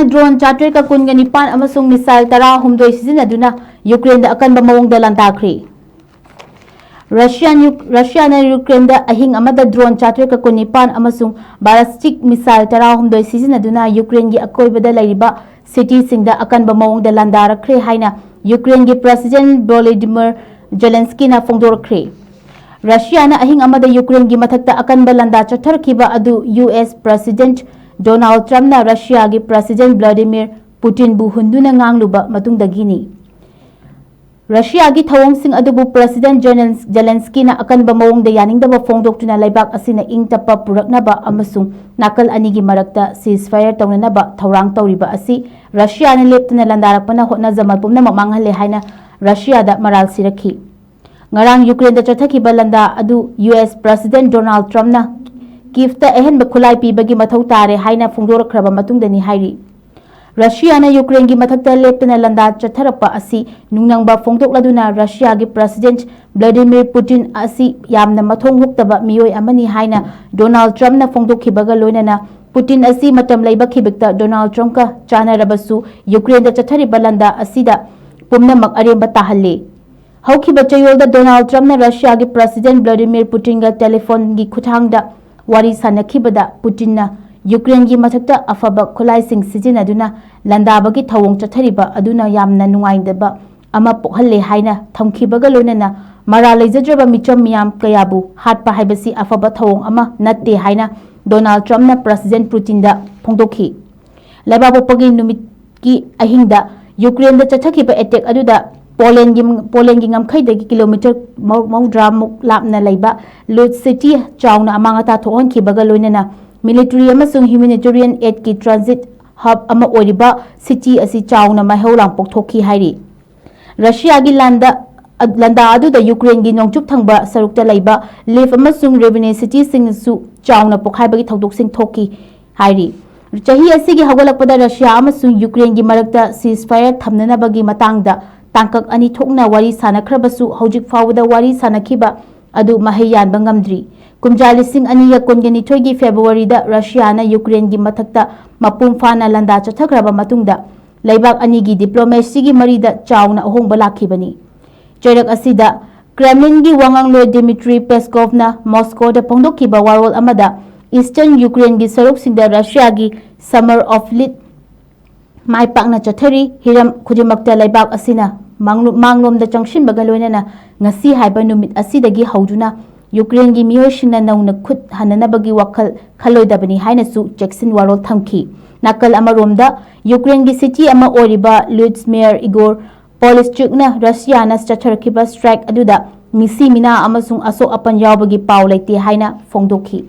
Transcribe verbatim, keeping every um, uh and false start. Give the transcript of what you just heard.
Drone ꯆꯥꯇ꯭ꯔꯦꯠꯀ ꯀꯨꯟꯒ ꯅꯤꯄꯥꯟ ꯑꯃꯁꯨꯡ ꯃꯤꯁꯥꯏꯜ ꯇꯔꯥꯍꯨꯝꯗꯣꯏ ꯁꯤꯖꯤꯟꯅꯗꯨꯅ ꯌꯨꯀ꯭ꯔꯦꯟꯗ ꯑꯀꯟꯕ ꯃꯑꯣꯡꯗ ꯂꯥꯟꯗꯥꯈ꯭ꯔꯦ꯫ ꯔꯁꯤꯌꯥꯟ ꯌꯨꯛ-, ꯔꯁꯤꯌꯥꯅ ꯌꯨꯀ꯭ꯔꯦꯟꯗ ꯑꯍꯤꯡ ꯑꯃꯗ ꯗ꯭ꯔꯣꯟ ꯆꯥꯇ꯭ꯔꯦꯠꯀ ꯀꯨꯟꯅꯤꯄꯥꯟ ꯑꯃꯁꯨꯡ ꯕꯥꯂꯤꯁꯇꯤꯛ ꯃꯤꯁꯥꯏꯜ ꯇꯔꯥꯍꯨꯝꯗꯣꯏ ꯁꯤꯖꯤꯟꯅꯗꯨꯅ ꯌꯨꯀ꯭ꯔꯦꯟꯒꯤ ꯑꯀꯣꯏꯕꯗ ꯂꯩꯔꯤꯕ ꯁꯤꯇꯤꯁꯤꯡꯗ ꯑꯀꯟꯕ ꯃꯑꯣꯡꯗ ꯂꯥꯟꯗꯥꯔꯛꯈ꯭ꯔꯦ ꯍꯥꯏꯅ ꯌꯨꯀ꯭ꯔꯦꯟꯒꯤ ꯄ꯭ꯔꯦꯁꯤꯗꯦꯟꯠ ꯚꯣꯂꯣꯗꯤꯃꯤꯔ ꯖꯦꯂꯦꯟꯁꯀꯤꯅ ꯐꯣꯡꯗꯣꯔꯛꯈ꯭ꯔꯦ꯫ ꯔꯁꯤꯌꯥꯅ ꯑꯍꯤꯡ ꯑꯃꯗ ꯌꯨꯀ꯭ꯔꯦꯟꯒꯤ ꯃꯊꯛꯇ ꯑꯀꯟꯕ ꯂꯥꯟꯗꯥ ꯆꯠꯊꯔꯛꯈꯤꯕ ꯑꯗꯨ ꯌꯨ ꯑꯦꯁ ꯄ꯭ꯔꯦꯁꯤꯗꯦꯟꯠ ꯗꯣꯅꯥꯜꯗ ꯇ꯭ꯔꯝꯞꯅ ꯔꯁꯤꯌꯥꯒꯤ ꯄ꯭ꯔꯦꯁꯤꯗꯦꯟꯠ ꯚ꯭ꯂꯥꯗꯤꯃꯤꯔ ꯄꯨꯇꯤꯟꯕꯨ ꯍꯨꯟꯗꯨꯅ ꯉꯥꯡꯂꯨꯕ ꯃꯇꯨꯡꯗꯒꯤꯅꯤ꯫ ꯔꯁꯤꯌꯥꯒꯤ ꯊꯧꯑꯣꯡꯁꯤꯡ ꯑꯗꯨꯕꯨ ꯄ꯭ꯔꯦꯁꯤꯗꯦꯟꯠ ꯖꯦꯂꯦꯟꯁ-, ꯖꯦꯂꯦꯟꯁꯀꯤꯅ ꯑꯀꯟꯕ ꯃꯑꯣꯡꯗ ꯌꯥꯅꯤꯡꯗꯕ ꯐꯣꯡꯗꯣꯛꯇꯨꯅ ꯂꯩꯕꯥꯛ ꯑꯁꯤꯅ ꯏꯪ ꯇꯞꯄ ꯄꯨꯔꯛꯅꯕ ꯑꯃꯁꯨꯡ ꯅꯥꯀꯜ ꯑꯅꯤꯒꯤ ꯃꯔꯛꯇ ceasefire ꯇꯧꯅꯅꯕ ꯊꯧꯔꯥꯡ ꯇꯧꯔꯤꯕ ꯑꯁꯤ ꯔꯁꯤꯌꯥꯅ ꯂꯦꯞꯇꯅ ꯂꯥꯟꯗꯥꯔꯛꯄꯅ ꯍꯣꯠꯅꯖꯃꯜ ꯄꯨꯝꯅꯃꯛ ꯃꯥꯡꯍꯜꯂꯦ ꯍꯥꯏꯅ ꯔꯁꯤꯌꯥꯗ ꯃꯔꯥꯜ ꯁꯤꯔꯛꯈꯤ꯫ ꯉꯔꯥꯡ ꯌꯨꯀ꯭ꯔꯦꯟꯗ ꯆꯠꯊꯈꯤꯕ ꯂꯥꯟꯗꯥ ꯑꯗꯨ ꯌꯨ ꯑꯦꯁ ꯄ꯭ꯔꯦꯁꯤꯗꯦꯟꯠ ꯗꯣꯅꯥꯜꯗ ꯇ꯭ꯔꯝꯞꯅ ꯀꯤꯚꯇ ꯑꯍꯦꯟꯕ ꯈꯨꯠꯂꯥꯏ ꯄꯤꯕꯒꯤ ꯃꯊꯧ ꯇꯥꯔꯦ ꯍꯥꯏꯅ ꯐꯣꯡꯗꯣꯔꯛꯈ꯭ꯔꯕ ꯃꯇꯨꯡꯗꯅꯤ ꯍꯥꯏꯔꯤ꯫ ꯔꯁꯤꯌꯥꯅ ꯌꯨꯀ꯭ꯔꯦꯟꯒꯤ ꯃꯊꯛꯇ ꯂꯦꯞꯇꯅ ꯂꯥꯟꯗꯥ ꯆꯠꯊꯔꯛꯄ ꯑꯁꯤ ꯅꯨꯡꯅꯪꯕ ꯐꯣꯡꯗꯣꯛꯂꯗꯨꯅ ꯔꯁꯤꯌꯥꯒꯤ ꯄ꯭ꯔꯦꯁꯤꯗꯦꯟꯠ ꯚ꯭ꯂꯥꯗꯤꯃꯤꯔ ꯄꯨꯇꯤꯟ ꯑꯁꯤ ꯌꯥꯝꯅ ꯃꯊꯣꯡ ꯍꯨꯛꯇꯕ ꯃꯤꯑꯣꯏ ꯑꯃꯅꯤ ꯍꯥꯏꯅ ꯗꯣꯅꯥꯜꯗ ꯇ꯭ꯔꯝꯞꯅ ꯐꯣꯡꯗꯣꯛꯈꯤꯕꯒ ꯂꯣꯏꯅꯅ ꯄꯨꯇꯤꯟ ꯑꯁꯤ ꯃꯇꯝ ꯂꯩꯕ ꯈꯤꯕꯤꯛꯇ ꯗꯣꯅꯥꯜꯗ ꯇ꯭ꯔꯝꯞꯀ ꯆꯥꯟꯅꯔꯕꯁꯨ ꯌꯨꯀ꯭ꯔꯦꯟꯗ ꯆꯠꯊꯔꯤꯕ ꯂꯥꯟꯗꯥ ꯑꯁꯤꯗ ꯄꯨꯝꯅꯃꯛ ꯑꯔꯦꯝꯕ ꯇꯥꯍꯜꯂꯦ꯫ ꯍꯧꯈꯤꯕ ꯆꯌꯣꯜꯗ ꯗꯣꯅꯥꯜꯗ ꯇ꯭ꯔꯝꯞꯅ ꯔꯁꯤꯌꯥꯒꯤ ꯄ꯭ꯔꯦꯁꯤꯗꯦꯟꯠ ꯚ꯭ꯂꯥꯗꯤꯃꯤꯔ ꯄꯨꯇꯤꯟꯒ ꯇꯦꯂꯤꯐꯣꯟꯒꯤ ꯈꯨꯠꯊꯥꯡꯗ ꯋꯥꯔꯤ ꯁꯥꯟꯅꯈꯤꯕꯗ ꯄꯨꯇꯤꯟꯅ ꯌꯨꯀ꯭ꯔꯦꯟꯒꯤ ꯃꯊꯛꯇ ꯑꯐꯕ ꯈꯨꯠꯂꯥꯏꯁꯤꯡ ꯁꯤꯖꯤꯟꯅꯗꯨꯅ ꯂꯥꯟꯗꯥꯕꯒꯤ ꯊꯧꯑꯣꯡ ꯆꯠꯊꯔꯤꯕ ꯑꯗꯨꯅ ꯌꯥꯝꯅ ꯅꯨꯡꯉꯥꯏꯇꯕ ꯑꯃ ꯄꯣꯛꯍꯜꯂꯦ ꯍꯥꯏꯅ ꯊꯝꯈꯤꯕꯒ ꯂꯣꯏꯅꯅ ꯃꯔꯥꯜ ꯂꯩꯖꯗ꯭ꯔꯕ ꯃꯤꯆꯝ ꯃꯤꯌꯥꯝ ꯀꯌꯥꯕꯨ ꯍꯥꯠꯄ ꯍꯥꯏꯕꯁꯤ ꯑꯐꯕ ꯊꯧꯑꯣꯡ ꯑꯃ ꯅꯠꯇꯦ ꯍꯥꯏꯅ ꯗꯣꯅꯥꯜꯗ ꯇ꯭ꯔꯝꯞꯅ ꯄ꯭ꯔꯦꯁꯤꯗꯦꯟꯠ ꯄꯨꯇꯤꯟꯗ ꯐꯣꯡꯗꯣꯛꯈꯤ꯫ ꯂꯩꯕꯥꯛꯄꯣꯛꯄꯒꯤ ꯅꯨꯃꯤꯠꯀꯤ ꯑꯍꯤꯡꯗ ꯌꯨꯀ꯭ꯔꯦꯟꯗ ꯆꯠꯊꯈꯤꯕ ꯑꯦꯇꯦꯛ ꯑꯗꯨꯗ ꯄꯣꯂꯦꯟꯒꯤ, ꯄꯣꯂꯦꯟꯒꯤ ꯉꯝꯈꯩꯗꯒꯤ ꯀꯤꯂꯣꯃꯤꯇꯔ ꯃꯧ-, ꯃꯧꯗ꯭ꯔꯥꯃꯨꯛ ꯂꯥꯞꯅ ꯂꯩꯕ ꯂꯨꯠ ꯁꯤꯇꯤ ꯆꯥꯎꯅ ꯑꯃꯥꯡ ꯑꯇꯥ ꯊꯣꯛꯍꯟꯈꯤꯕꯒ ꯂꯣꯏꯅꯅ ꯃꯤꯂꯤꯇꯔꯤ ꯑꯃꯁꯨꯡ ꯍ꯭ꯌꯨꯃꯦꯅꯤꯇꯦꯔꯤꯌꯟ ꯑꯦꯗꯀꯤ ꯇ꯭ꯔꯥꯟꯖꯤꯠ ꯍꯕ ꯑꯃ ꯑꯣꯏꯔꯤꯕ ꯁꯤꯇꯤ ꯑꯁꯤ ꯆꯥꯎꯅ ꯃꯩꯍꯧ ꯂꯥꯡꯄꯣꯛ ꯊꯣꯛꯈꯤ ꯍꯥꯏꯔꯤ꯫ ꯔꯁꯤꯌꯥꯒꯤ ꯂꯥꯟꯗ-, ꯂꯥꯟꯗꯥ ꯑꯗꯨꯗ ꯌꯨꯀ꯭ꯔꯦꯟꯒꯤ ꯅꯣꯡꯆꯨꯞ ꯊꯪꯕ ꯁꯔꯨꯛꯇ ꯂꯩꯕ ꯂꯤꯚ ꯑꯃꯁꯨꯡ ꯔꯦꯚꯦꯅꯦ ꯁꯤꯇꯤꯁꯤꯡꯁꯨ ꯆꯥꯎꯅ ꯄꯣꯈꯥꯏꯕꯒꯤ ꯊꯧꯗꯣꯛꯁꯤꯡ ꯊꯣꯛꯈꯤ ꯍꯥꯏꯔꯤ꯫ ꯆꯍꯤ ꯑꯁꯤꯒꯤ ꯍꯧꯒꯠꯂꯛꯄꯗ ꯔꯁꯤꯌꯥ ꯑꯃꯁꯨꯡ ꯌꯨꯀ꯭ꯔꯦꯟꯒꯤ ꯃꯔꯛꯇ ceasefire ꯊꯝꯅꯅꯕꯒꯤ ꯃꯇꯥꯡꯗ ꯇꯥꯡꯀꯛ ꯑꯅꯤ ꯊꯣꯛꯅ ꯋꯥꯔꯤ ꯁꯥꯅꯈ꯭ꯔꯕꯁꯨ ꯍꯧꯖꯤꯛ ꯐꯥꯎꯕꯗ ꯋꯥꯔꯤ ꯁꯥꯅꯈꯤꯕ ꯑꯗꯨ ꯃꯍꯩ ꯌꯥꯟꯕ ꯉꯝꯗ꯭ꯔꯤ꯫ ꯀꯨꯝꯖꯥ ꯂꯤꯁꯤꯡ ꯑꯅꯤꯒ ꯀꯨꯟꯒ ꯅꯤꯊꯣꯏꯒꯤ ꯐꯦꯕ꯭ꯔꯨꯋꯥꯔꯤꯗ ꯔꯁꯤꯌꯥꯅ ꯌꯨꯀ꯭ꯔꯦꯟꯒꯤ ꯃꯊꯛꯇ ꯃꯄꯨꯡ ꯐꯥꯅ ꯂꯥꯟꯗꯥ ꯆꯠꯊꯈ꯭ꯔꯕ ꯃꯇꯨꯡꯗ ꯂꯩꯕꯥꯛ ꯑꯅꯤꯒꯤ ꯗꯤꯄ꯭ꯂꯣꯃꯦꯁꯤꯒꯤ ꯃꯔꯤꯗ ꯆꯥꯎꯅ ꯑꯍꯣꯡꯕ ꯂꯥꯛꯈꯤꯕꯅꯤ꯫ ꯆꯩꯔꯛ ꯑꯁꯤꯗ ꯀ꯭ꯔꯦꯝꯂꯤꯟꯒꯤ ꯋꯥꯉꯥꯡꯂꯣꯏ ꯗꯤꯃꯤꯇ꯭ꯔꯤ ꯄꯦꯁꯀꯣꯚꯅ ꯃꯣꯁꯀꯣꯗ ꯐꯣꯡꯗꯣꯛꯈꯤꯕ ꯋꯥꯔꯣꯜ ꯑꯃꯗ ꯏꯁꯇꯔꯟ ꯌꯨꯀ꯭ꯔꯦꯟꯒꯤ ꯁꯔꯨꯛꯁꯤꯡꯗ ꯔꯁꯤꯌꯥꯒꯤ Summer of Lead ꯃꯥꯏ ꯄꯥꯛꯅ ꯆꯠꯊꯔꯤ꯫ ꯍꯤꯔꯝ ꯈꯨꯗꯤꯡꯃꯛꯇ ꯂꯩꯕꯥꯛ ꯑꯁꯤꯅ ꯃꯥꯡꯂꯣ-, ꯃꯥꯡꯂꯣꯝꯗ ꯆꯪꯁꯤꯟꯕꯒ ꯂꯣꯏꯅꯅ ꯉꯁꯤ ꯍꯥꯏꯕ ꯅꯨꯃꯤꯠ ꯑꯁꯤꯗꯒꯤ ꯍꯧꯗꯨꯅ ꯌꯨꯀ꯭ꯔꯦꯟꯒꯤ ꯃꯤꯑꯣꯏꯁꯤꯡꯅ ꯅꯧꯅ ꯈꯨꯠ ꯍꯟꯅꯅꯕꯒꯤ ꯋꯥꯈꯜ ꯈꯜꯂꯣꯏꯗꯕꯅꯤ ꯍꯥꯏꯅꯁꯨ ꯆꯦꯛꯁꯤꯟ ꯋꯥꯔꯣꯜ ꯊꯝꯈꯤ꯫ ꯅꯥꯀꯜ ꯑꯃꯔꯣꯝꯗ ꯌꯨꯀ꯭ꯔꯦꯟꯒꯤ ꯁꯤꯇꯤ ꯑꯃ ꯑꯣꯏꯔꯤꯕ ꯂꯨꯏꯠꯁ ꯃꯦꯌꯔ ꯏꯒꯣꯔ ꯄꯣꯂꯤꯁꯆꯨꯛꯅ ꯔꯁꯤꯌꯥꯅ ꯆꯠꯊꯔꯛꯈꯤꯕ ꯁ꯭ꯇ꯭ꯔꯥꯏꯛ ꯑꯗꯨꯗ ꯃꯤꯁꯤ ꯃꯤꯅꯥ ꯑꯃꯁꯨꯡ ꯑꯁꯣꯛ ꯑꯄꯟ ꯌꯥꯎꯕꯒꯤ ꯄꯥꯎ ꯂꯩꯇꯦ ꯍꯥꯏꯅ ꯐꯣꯡꯗꯣꯛꯈꯤ꯫